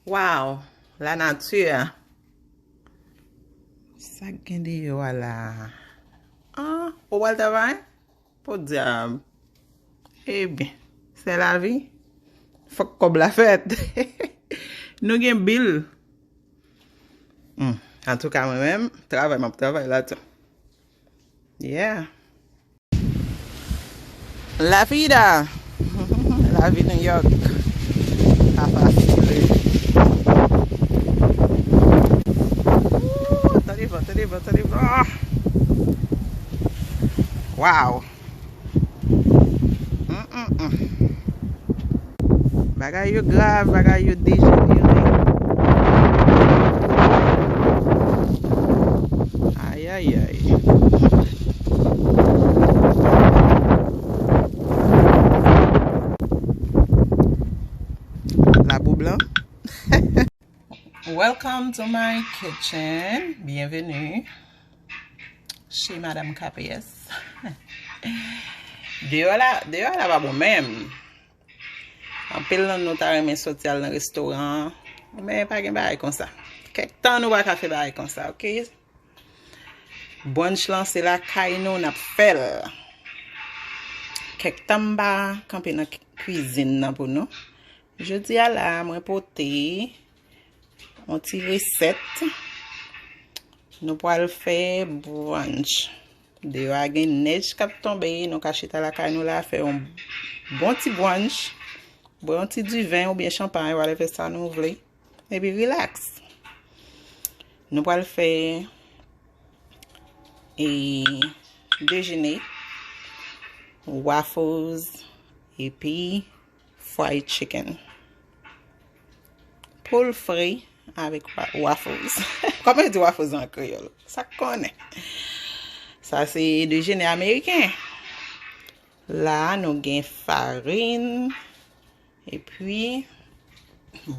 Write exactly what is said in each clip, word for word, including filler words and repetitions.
Wow, la nature. Sa k gen deyò a la? Ah, ou pral travay? Podyab. Ebyen, se lavi. Fòk kòb la fèt. Nou gen bil. Hmm. Antouka, mwen menm, travay m ap travay la tou. Yeah. La vida. Lavi New York. Pa fasil. Ooh, tande van, tande van, tande van. Wow. Mm, mm, mm. Bagay yo grav, bagay yo dejenere. Ay, ay, ay. Labou blan. Welcome to my kitchen. Bienvenue chez Madame K P S. Deyò la, deyò la pa bon menm. Anpil nan nou ta renmen soti al nan restoran, men pa gen bagay konsa. Kèk tan nou pa ka fè bagay konsa, oke? Brunch lan se lakay nou n ap fè l. Kèk tan m pa kanpe nan k-, kwizin nan pou nou. Jodi a la, mwen pote yon ti resèt. Nou pral fè brunch. Deyò a gen nèj k ap tonbe, nou ka chita lakay nou la, fè yon bon ti brunch, bwè yon ti diven oubyen chanpay, whatever sa nou vle. Epi relax. Nou pral fè e dejene, waffles, epi fried chicken. Poul fri avèk wa-, waffles. Kòman yo di waffles an kreyòl? Sa k konnen? Sa se dejene ameriken. La, nou gen farin, epi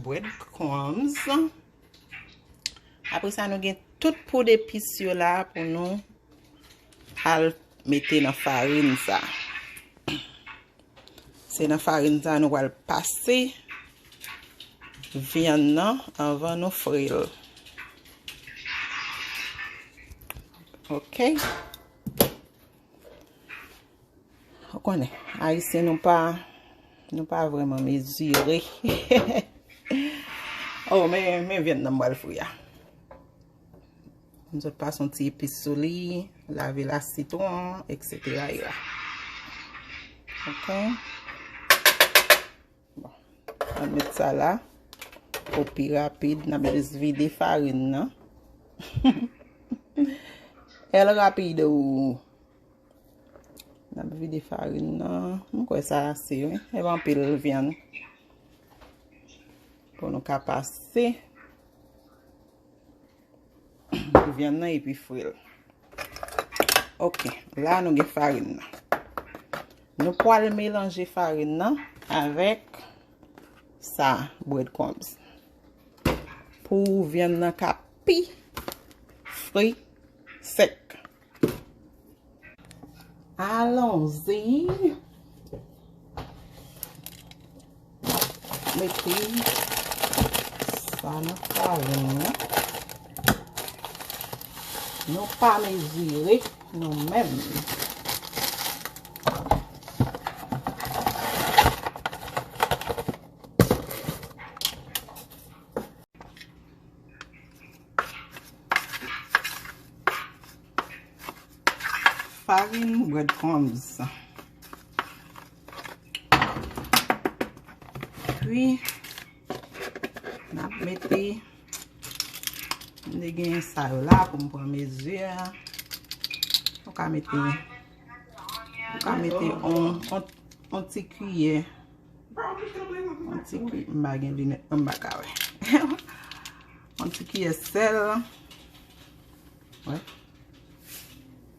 bread crumbs. Apre sa, nou gen tout poud epis yo la pou nou al mete nan farin sa. Se nan farin sa nou pral pase vyann nan anvan nou fri l. Oke. Ou konnen, Ayisyen nou pa, nou pa vrèman mezire. Oh, men, men vyann nan m pral fri a. M sot pase yon ti epis sou li, lave la sitwon, et cetera. Oke. Bon, ann met sa la. Pou pi rapid, n ap jis vide farin nan. El rapido. N ap vide farin nan. M kwè sa ase, wi. E pa anpil vyann. Pou nou ka pase vyann nan epi fri l. Oke, la nou gen farin nan. Nou pral melanje farin nan avèk sa, bread crumbs. Pou vyann nan ka pi fri sèk. Allons-y. Mete sa nan farin nan. Nou pa mezire nou menm. Farin bread crumbs. Epi, n ap mete, m te gen sa yo la pou m pran mezi a. Ou ka mete, ou ka mete on, on, on ti kiyè. On ti kiyè, m pa gen linèt mwen, m pa ka wè. On ti kiyè sèl. Wè.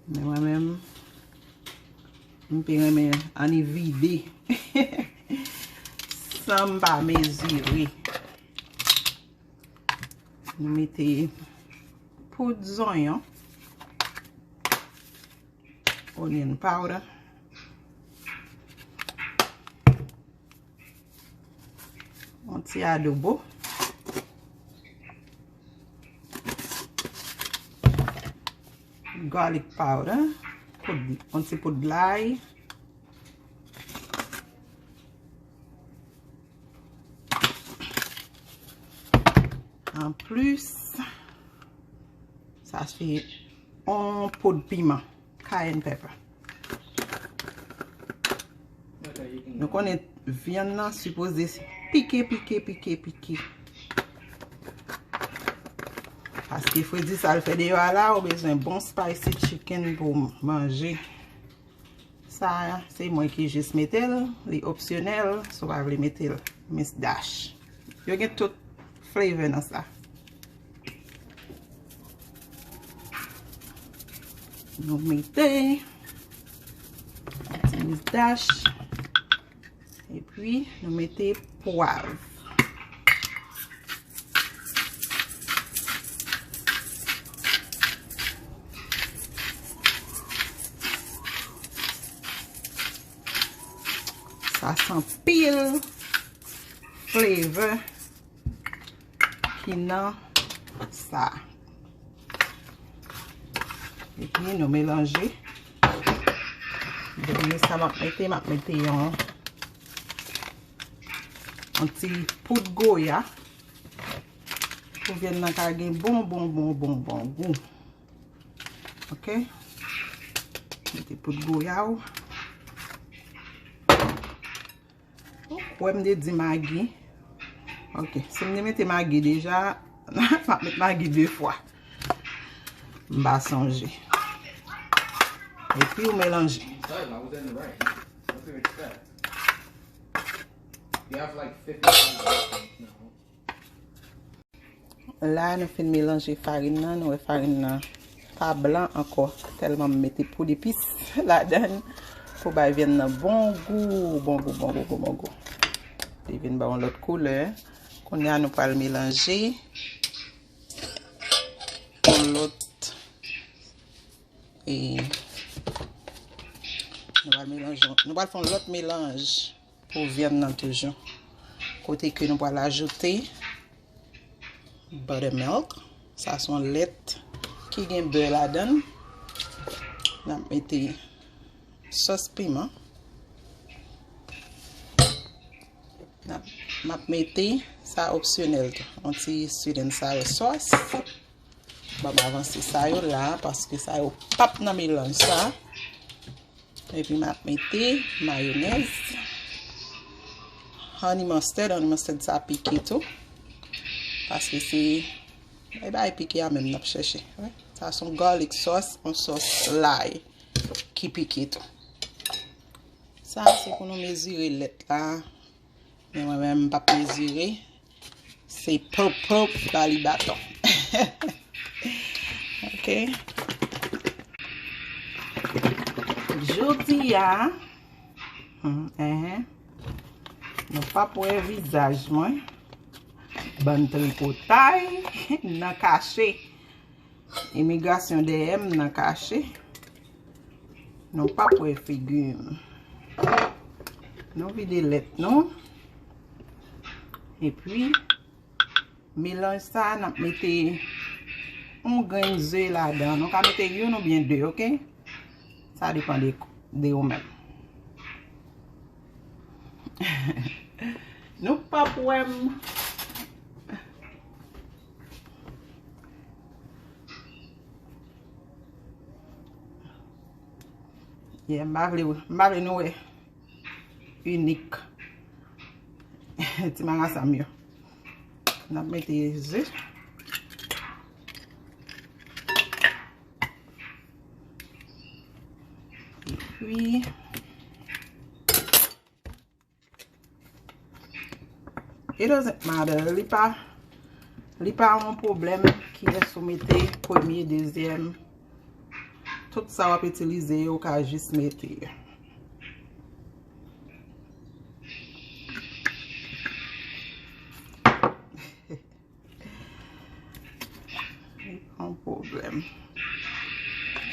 Men mwen menm, m pi renmen anni vide. San m pa mezire. Nou mete poud zonyon. Onion powder. Yon ti adobo. garlic powder, poud, yon ti poud lay. Anplis, sa se yon poud piman, cayenne pepper. Nou konnen vyann nan sipoze pike, pike, pike, pike. Paske fredi sa l fè deyò a la, ou bezwen bon spicy chicken pou manje. Sa, se mwen ki jis mete l, li opsyonèl, si w pa vle mete l, Miss Dash. Yo gen tout flavor nan sa. Nou mete ti Miss Dash. Epi, nou mete pwav. Sa se anpil flavor ki nan sa. Epi nou melanje. Dènye sa m ap mete, m ap mete yon, yon ti poud goya. Pou vyann nan ka gen bon, bon, bon, bon, bon gou. Ok? Mete poud goya w. Ou kwè m te di magi? Ok, si m te mete magi deja, m ap met magi de fwa. M pa sonje. Epi ou melanje. La, nou fin melanje farin nan. Nou wè farin nan pa blan ankò. Tèlman m mete poud epis ladan l pou bay vyann nan bon gou, bon gou, bon gou, bon gou. Li vin ba yon lòt koulè. Kounye a, nou pral melanje yon lòt, e, nou pral melanje, nou pral fè yon lòt melanj pou vyann nan toujou. Kote ke nou pral ajoute buttermilk. Sa se yon lèt ki gen bè ladan l. N ap mete sòs piman. N ap, m ap mete, sa opsyonèl tou, yon ti sweet and sour sauce. Ban m avanse sa yo la, paske sa yo p ap nan melanj sa. Epi m ap mete mayonèz, honey mustard, honey mustard sa pike tou. Paske se, e bay pike a menm n ap chèche. Sa se yon garlic sauce, yon sòs lay ki pike tou. Sa se pou nou mezire lèt la. Men mwen menm m p ap mezire. Se pop pop ba li baton. Ok. Jodi a, hmm, enhen, nou p ap wè vizaj mwen. Bann tripotay nan kache. Imigrasyon dèyè m nan kache. Nou p ap wè figi m. Nou vide lèt nou. Epi, melanj sa, n ap mete yon grenn ze ladan. Nou ka mete youn oubyen de, ok? Sa depann de, de ou menm. Nou p ap wè m. Yeah, m pa vle, m pa vle nou wè inik. Ti marasa m yo. N ap mete ze. Epi, it doesn't matter. Li pa, li pa yon pwoblèm kiyès ou mete premye, dezyèm. Tout sa w ap itilize yo, ou ka jis mete. Li pa yon pwoblèm.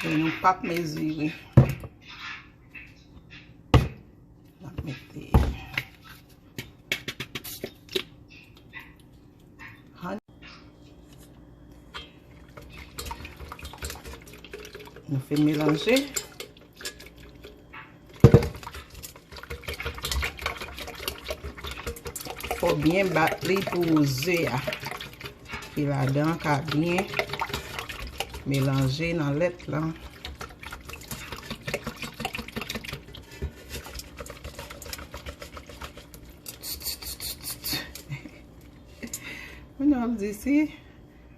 E nou p ap mezire. N ap mete. Honey. Nou fin melanje. Fò byen bat li pou ze a ki ladan ka byen melanje nan lèt lan. Moun yo ap di si,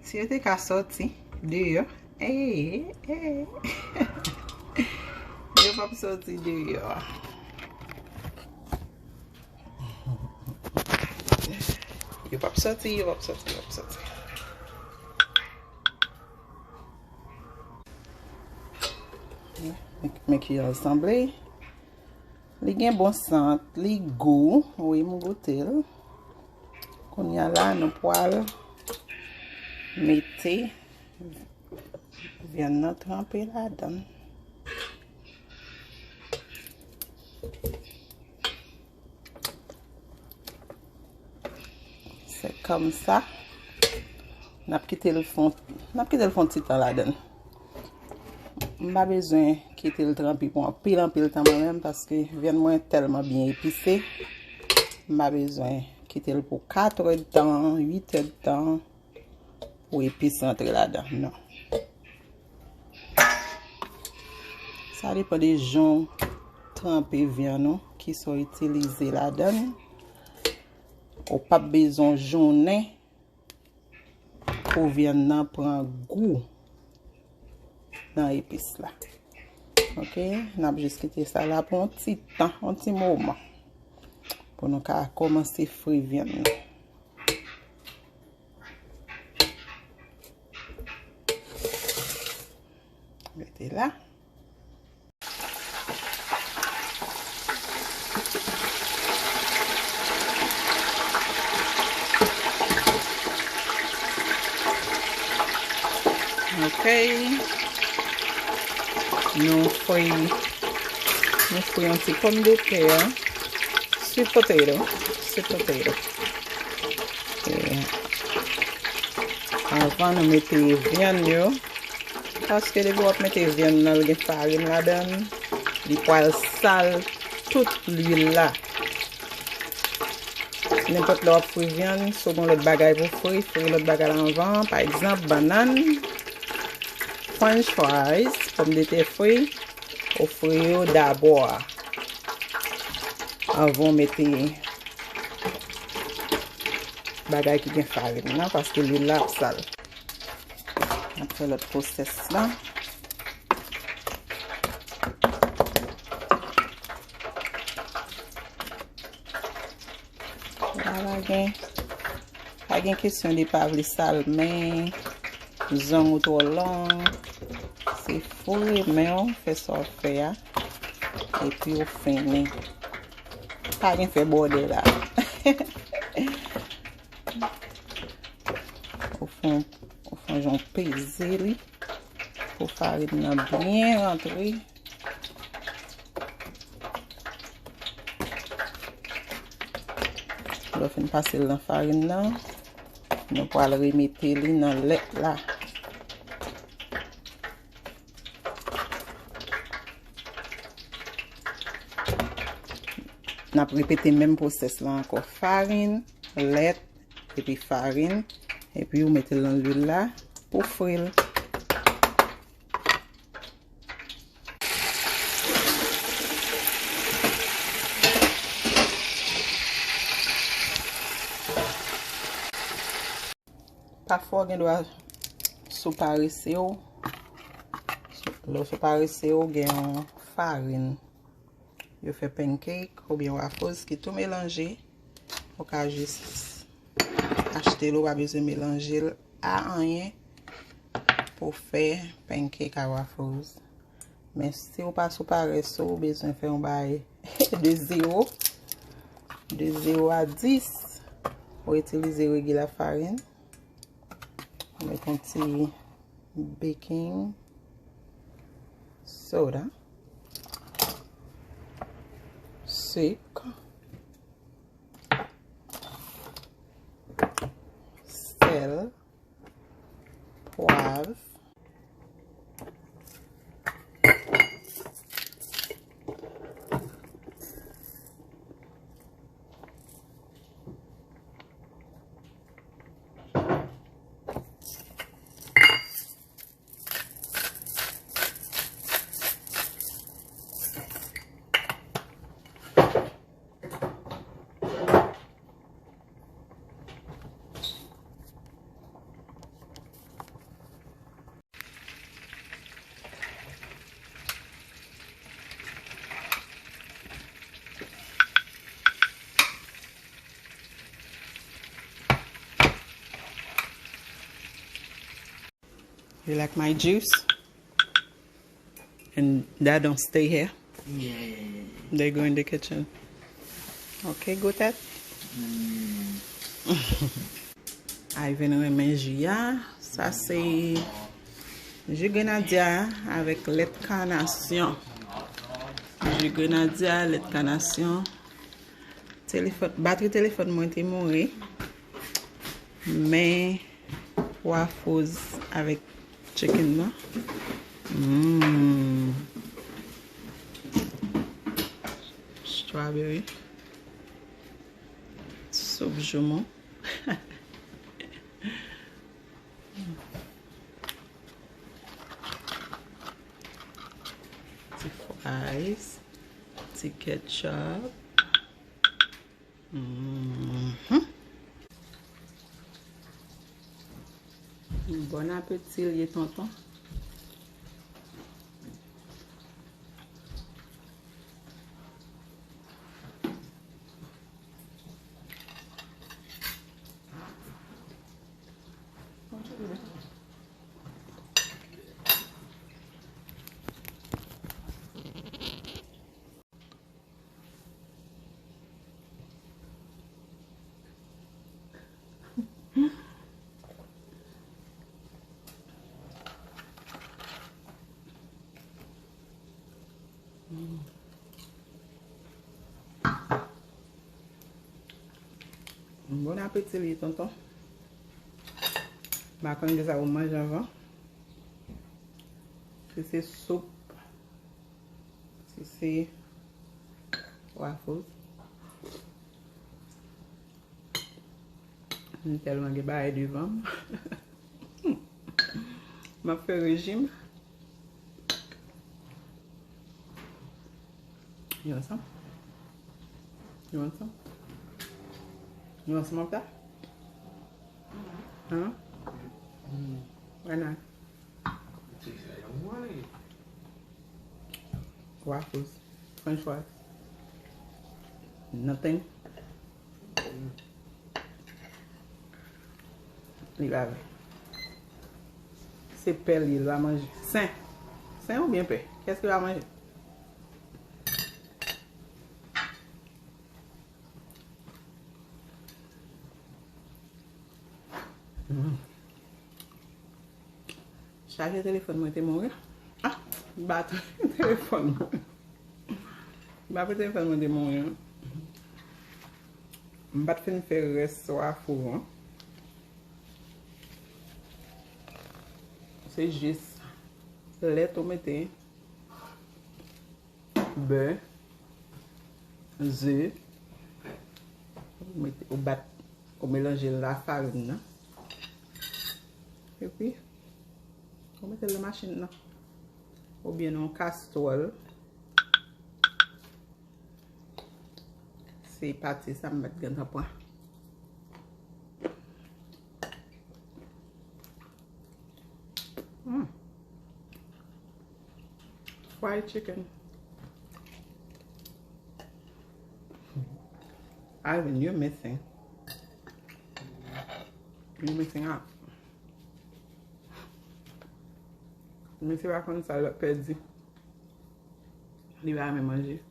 si yo te ka sòti deyò. Ey, ey. Yo p ap sòti deyò. Yo p ap sòti, yo p ap sòti, yo p ap sòti. Make, make it all sanble. Li gen bon sant, li gou. Wi, m goute l. Kounye a la, nou pral mete vyann nan tranpe ladan l. Se kòmsa. N ap kite l fon, n ap kite l fon ti tan ladan l. M pa bezwen kite l tranpe pou anpil, anpil tan mwen menm, paske vyann mwen tèlman byen epise. M pa bezwen kite l pou kat è d tan, uit è d tan, pou epis rantre ladan. Non. Sa depann de jan w tranpe vyann ou, kisa w itilize ladan l. Ou p ap bezwen jounen pou vyann nan pran gou nan epis la. Oke, n ap jis kite sa la pou yon ti tan, yon ti moman, pou nou ka kòmanse fri vyann nan. Mete la. Ok. Nou fri, nou fri yon ti pòmdetè. Sweet potato. Sweet potato. E, anvan nou mete vyann yo, paske depi w ap mete vyann nan, l gen farin ladan l, li pral sal tout lwil la. Nenpòt lè w ap fri vyann, si w gen lòt bagay pou fri, fri lòt bagay la anvan. Pa egzanp, bannann, french fries, pòmdetè fri, ou fri yo dabò a, anvan w mete bagay ki gen farin nan, paske lwil la ap sal. N ap fè lòt pwosès la. La, pa gen, pa gen kesyon de pa vle sal men, zong ou twò long. Se foure men w, fè sa w ap fè a, epi w fini. Pa gen fè bòdè la. Ou fè, ou fè yon jan w peze li pou farin nan byen rantre. Lè w fin pase l nan farin nan, nou pral remete li nan lèt la. N ap repete menm pwosès la ankò. Farin, lèt, epi farin, epi ou mete l nan lwil la pou fri l. Pafwa w gen dwa sou parese w. Lè w sou parese w, gen yon farin yo fè pancake oubyen waffles ki tou melanje. Ou ka jis achte l, ou pa bezwen melanje l a anyen pou fè pancake a waffles. Men si w pa sou parese w, ou bezwen fè yon bagay de zewo, de zewo a dis, ou itilize regila farin. Ou met yon ti baking soda, sik, sèl, pwav, You like my juice? And dad don't stay here. Yeah, yeah, yeah. They go in the kitchen. Okay, go, Ted. Mm. Ivan renmen ji a. Sa se ji grenadya avèk lèt kanasyon. Ji grenadya, lèt kanasyon. Telefòn, batri telefòn mwen te mouri. Men waffles avèk chicken nan. Mm. Strawberry. Soup joumou. Ti fries, ti ketchup. Mhm. Bon apeti l ye, tonton. Bon apeti li, tonton. M pa konn kisa ou manje anvan. Si se soup, si se waffles. M tèlman gen bagay devan m. M ap fè rejim. You want some? You want some? You want some of that? Huh? Why not? Waffles, french fries. Nothing. Li lave. Se pè li, li va manje. Sen. Sen oubyen pè? Kiyès ki va manje? Mm. Chaje telefòn mwen te mouri. Ah, batri telefòn mwen. Batri telefòn mwen te mouri. M pa t fin fè rès waffle an. Se jis lèt ou mete. Bè, ze, ou mete, ou bat, ou melanje l a farin nan. Epi, ou mete l nan machin nan. Oubyen nan yon kastwòl. Se pati sa m mèt gentan pran. Mm. Fried chicken. Ivan, you're missing. You're missing out. Mesye pa konn sa l ap pèdi. Li pa renmen manje.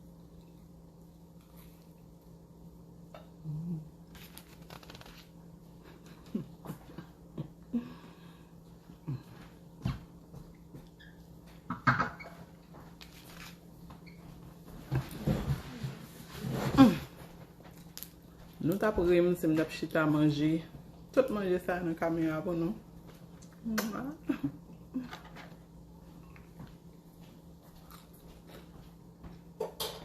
Nou t ap ri m si m t ap chita manje tout manje sa nan kamera pou nou.